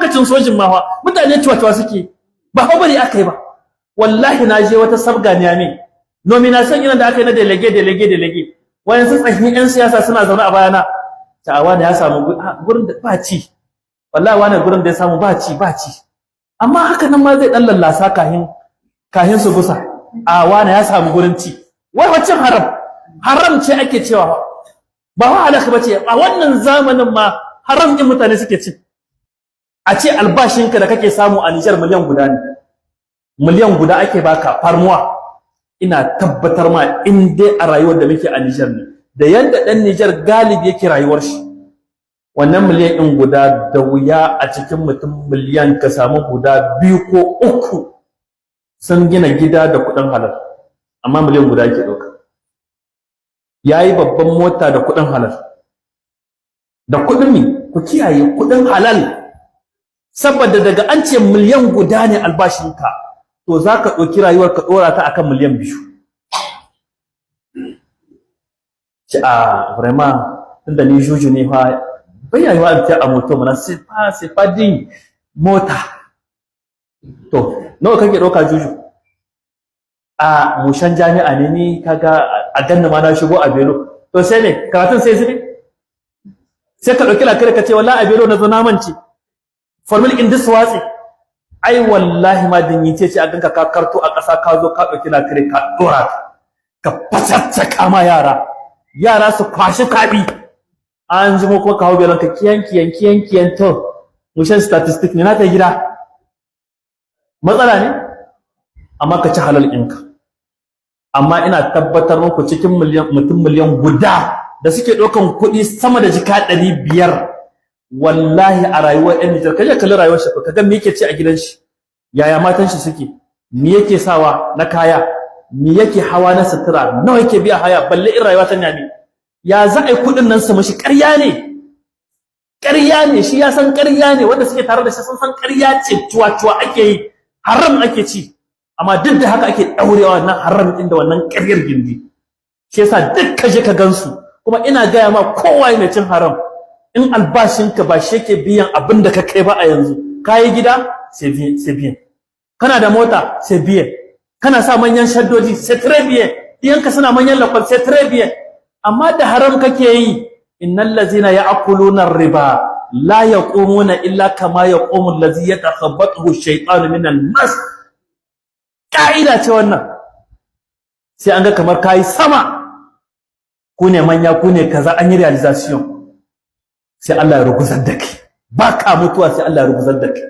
lokacin sojin ma fa mutane cuwa-cuwa suke, ba fa bari aka yi ba. Wallahi na je wata sabga ne, nomination ina da aka yi na délégué, délégué, délégué. Wayan su tsahin yan siyasa suna zaune a bayana. Ta wani ya samu gurin da ba ci, wallahi wani gurin da ya samu ba ci, ba ci. Amma haka nan ma zai dan lallasa kahin su gusa. A wani ya samu gurin ci. Wai wacin haram haram ce ake cewa, ba wa halaka bace. A wannan zamanin ma haram din mutane suke ci. A ce albashinka da kake samu a Nijar miliyan 1 ne, miliyan 1 ake baka par mois. Ina tabbatar ma, in dai a rayuwar da muke a Nijar ne, da yanda dan Nijar galibi yake rayuwar shi, wannan miliyan ɗin guda, da wuya a cikin mutum miliyan ka samu guda biyu ko uku sun gina gida da kuɗin halal. Amma miliyan 1 yake ɗauka, ya yi babban mota da kuɗin halal. Da kuɗin mi? Ku kiyaye, kuɗin halal. Saboda daga an ce miliyan 1 ne albashinka, to za ka ɗauki rayuwar ka ɗora ta akan miliyan 2. Ce a vraiment, tunda ni juge ne fa, bai yiwa in a moto mana, c'est pas digne mota. To nawa kake ɗauka, juge? A mushan jami'a ne ni, kaga a ganna ma na shigo a vélo. To sai ne karatun sai zube, sai ka ɗauki lakari ka ce wallahi a vélo na zo, na mance formule in dis watsi. Ai wallahi ma din ce a ganka ka karto a ƙasa, ka zo ka ɗauki lakari ka ɗora ka facaccaka ma yara, yara su kwashi kaɓi. An jimo kuma ka hau vélon ka, kiyan kiyan kiyan kiyan. To mushan statistic ne na ta gida, matsala ne. Amma ka ci halal ɗinka. Amma ina tabbatar muku, cikin miliyan mutum miliyan 1 da suke ɗaukan kuɗi sama da jika 500, wallahi a rayuwar ɗan Nijar, kaje kalli rayuwar shi, ka ga me yake ci a gidan shi, yaya matan shi suke, me yake sawa na kaya, me yake hawa na sutura, nawa yake biya haya, balle in rayuwa ta nyami. Ya za a yi kuɗin nan su mashi? Ƙarya ne, ƙarya ne. Shi ya san ƙarya ne, wanda suke tare da shi sun san ƙarya ce, cuwa-cuwa ake yi, haram ake ci. Amma duk da haka ake ɗaurewa wannan haram ɗin da wannan ƙaryar gindi. Shi yasa duk ka je ka gansu. Kuma ina gaya ma kowa mai cin haram, in albashinka ba shi yake biyan abin da ka kai ba a yanzu, kayi gida, c'est bien, kana da mota, c'est bien, kana sa manyan shaddoji, c'est très bien, iyanka suna manyan lakwal, c'est très bien. Amma da haram kake yi, innal ladzina ya'kuluna riba la yaqumuna illa kama yaqumu allazi yatakhabbathu ash-shaytanu min al-mas. Ka'ida ce wannan. Sai an ga kamar kayi sama, ku ne manya, ku ne kaza, an yi réalisation, sai Allah ya ruguzar da kai. Ba ka mutuwa sai Allah ya ruguzar da kai.